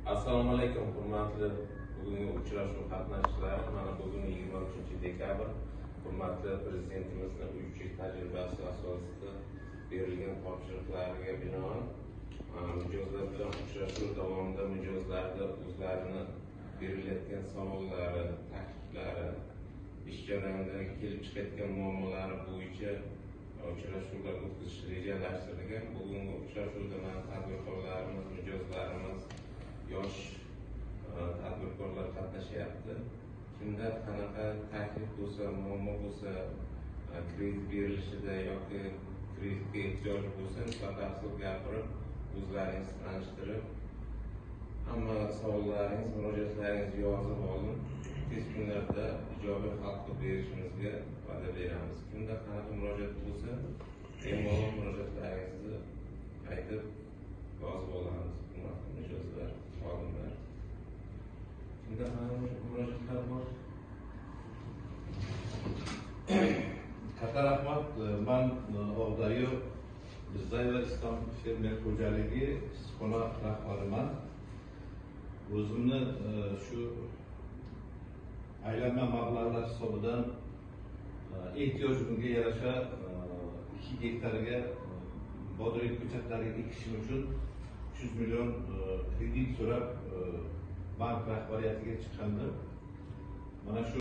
Assalomu alaykum, hurmatli bugungi uchrashuv qatnashchilari. Mana bugun 23 dekabr, hurmatli Prezidentimizni 3 yil tajribasi asosida berilgan topshiriqlarga binoan mijozlar bilan uchrashuv davomida mijozlarni o'zlarini berilayotgan savollari, takliflari, ish jarayonida kelib chiqayotgan muammolari bo'yicha uchrashuvlar o'tkazish rejalashtirilgan. Bugungi uchrashuvda mana tadbirkorlarimiz, mijozlarimiz, yosh tadbirkorlar qatnashyapti. Kimda qanaqa taklif bo'lsa, muammo bo'lsa, kredit berilishida yoki kreditga ehtiyoj bo'lsa, batafsil gapirib, o'zlaringiz tanishtirib, hamma savollaringiz, murojaatlaringizni yozib olib, tez kunlarda ijobiy hal qilib berishimizga va'da beramiz. Kimda qanaqa murojaat bo'lsa, bemalol murojaatlaringizni aytib, yozib olamiz. Hurmatli mijozlar, xodimlar, kimda qanaqa murojaatlar bor? Katta rahmat. Man Oqdaryo Mirzayeva Islom fermer xo'jaligi issiqxona rahbariman. O'zimni shu aylanma mablag'lar hisobidan ehtiyojimga yarasha 2 gektarga bodring ko'chatlari ekishim uchun 300 million kredit so'rab bank rahbariyatiga chiqqandim. Mana shu